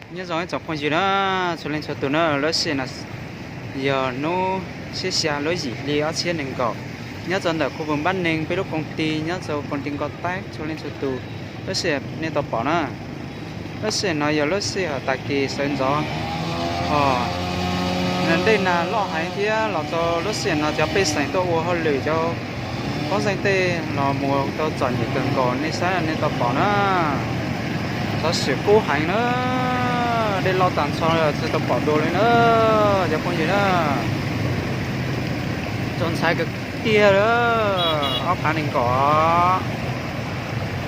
Nyob zoo ib tsoom phooj ywg na, txhua leej txhua tus na, lub sij hawm no yog hnub xiab xya lub yim hli ob txhiab nees nkaum, nyob rau ntawm khu vwm Npab Neeg peb lub koom ti, nyob rau koom ti Nkoj Taib txhua leej txhua tus. Lub sij hawm nej tau pom na, lub sij hawm no yog lub sij hawm tag kis sawv ntxov os, nag dej nag loj heev thiab los rau lub sij hawm no cov pej xeem tuaj ua hauj lwm cov phooj ywg tej los mus tau txom nyem kawg nkaus, nej saib nej tau pom na. Xov xwm kub heev na, dej loj tag nrho tsis tau pom dua li na, cov phooj ywg na. Txaus ntshai kawg tiag li, ob phav nees nkaum,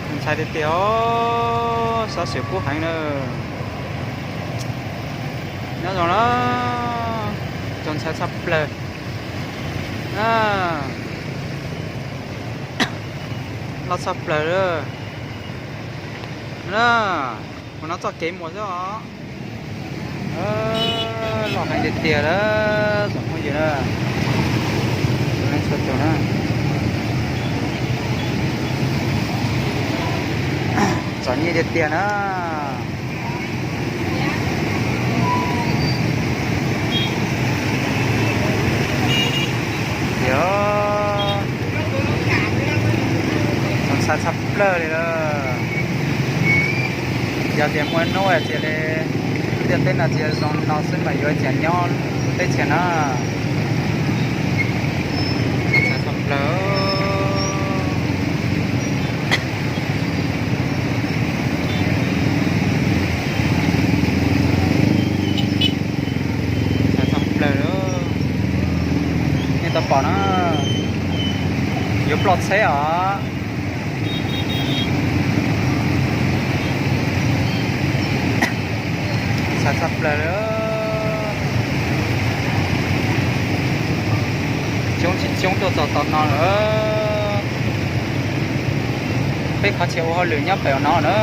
txaus ntshai tiag tiag, xov xwm kub heev na. Nyob zoo na, txaus ntshai tshaj plaws. Loj tshaj plaws na. Mus no txoj kev mus xwb os. Loj heev tiag tiag lawm tsoom phooj ywg na. Txhua tus na, txom nyem tiag tiag na. Tiag, txaus ntshai tshaj plaws li lawm. Yog tias muaj hnub hais tias li ntiaj teb no tsis zoo no xwb mas yuav ua cas nyob lub teb chaws na. Txaus ntshai tshaj plaws. Txaus ntshai tshaj plaws li. Nej tau pom na, yuav ploj txheb os. Ntshai tshaj plaws li. Coob tsis coob tuaj txog tom no lawm. Peb qhov chaw ua hauj lwm nyob pem no na.